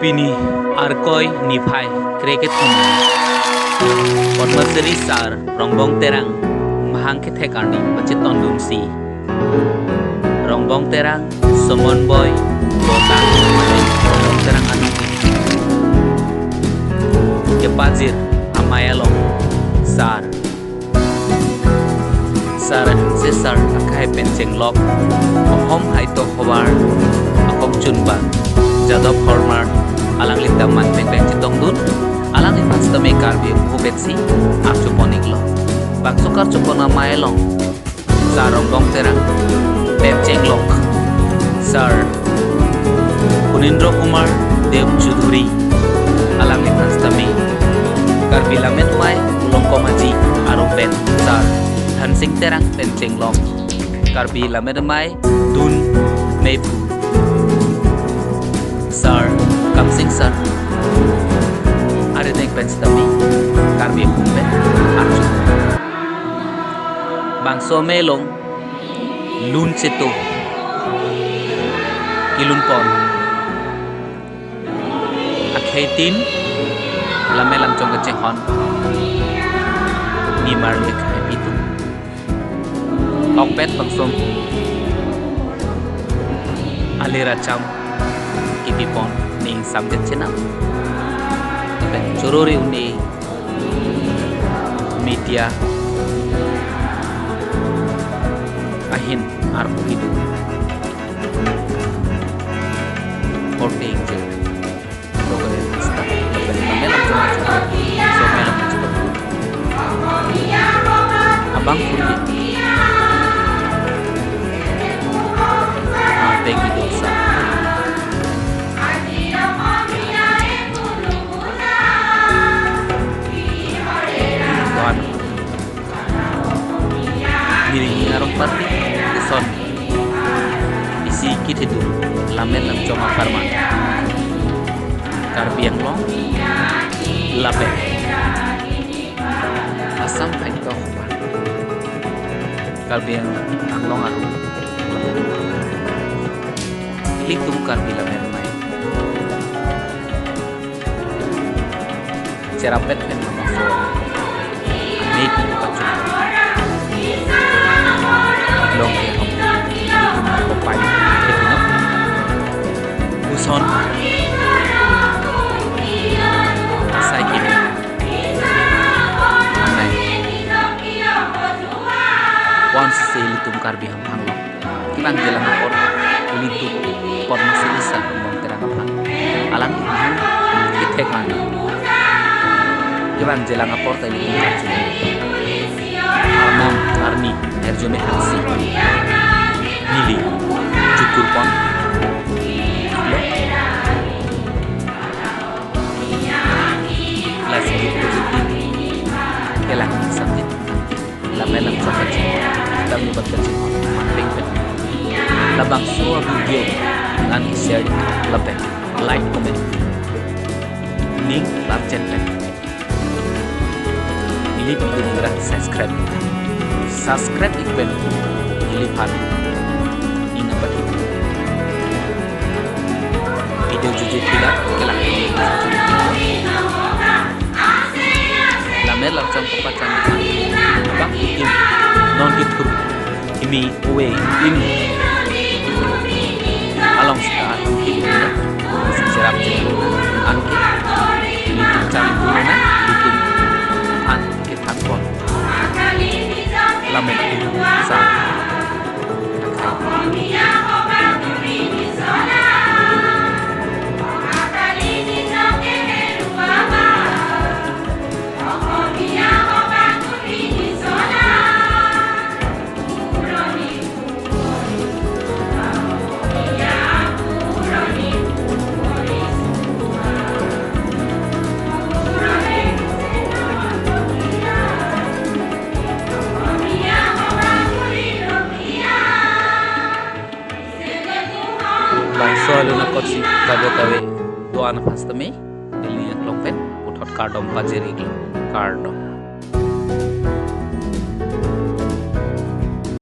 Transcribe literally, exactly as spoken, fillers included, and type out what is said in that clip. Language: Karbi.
Pini Arkoi niphai krekethom Padma Shri Sar Rongbong Terang mahang kethek arni pachetongdunsi, Rongbong Terang, Somon Boi, Botang, Rongbong Terang anong kepajir amei along Sar Sar Hanse Sar akhai pen chenglok, Ahom Haito Havar akong chunba Jadov Hormar, alangli ta man pen pen chetongdun, alangli ta sitame Karbi Anglong pensi archupon-iklo. Bangso karchupon amei along Sar Rongbong Terang pen chenglok, Sar Kunindra Kumar Dev Chudhuri, alangli ta sitame Karbi Lammet Amei Ulong Komaji arum pen Sar Thansing Terang pen chenglok, Karbi Lammet Amei Dun Meiphu, Sar Kamsing Sar arideng pen sitame Karbi Anglong pen archu. Bangso amei along lun cheto kelunpon akhei tin, Lammet Lamchong kachinghon nimar lik hai pitu. Tokpet bangso alir acham kipipon ning samjet chenam. Pen chorori un-e media ahin arpu hidu. Korte ingjir. Local staff. Pen Lammet Lamchong. So, Lammet Lamchong. Abang Puri. Ah, thank you, dosa. Tuhan. Biring arong parti, ison isi kithedung Lammet Lamchong apharman. Karbi Anglong lapen Assam Haito Havar, Karbi Anglong arum, ilitum Karbi Lammet Amei cherapet pen mama so. Amei pi pachun. Long ke hom. Ilitum kopai ke pinok. Puson. Asai kini. Anai. Wan sese ilitum Karbi Anglong aphan lo. Kevangji alang apor ilitum Padma Shri Sar Rongbong Terang aphan. Alang kethek man. Kevangji alang apor ta ilitum karju. Arnam arni arjume hangsi. Neli chukur pon. Lo. Lasi kelang samjit. Lammet Lamchong kachinghon, dam nubat kachinghon, manpeng pen. Labangso a-video ngan share lapen like, comment. Ning larchen pen. Ili video ngra subscribe. Subscribe ik pen. Ili phan. Ning apa di. Video jujur tidak kelang. Lammet Lamchong pepachan abang itum non kethur kimi uwe in along seta kimi isi cherap chenam anke ilitum chari pulo na ilitum an kethan pon. Lammet Lamchong sa. Bangso alun akotsi kado kave do-an aphan sitame, neli aklong pen puthot kardom pajir-iklo, kardom.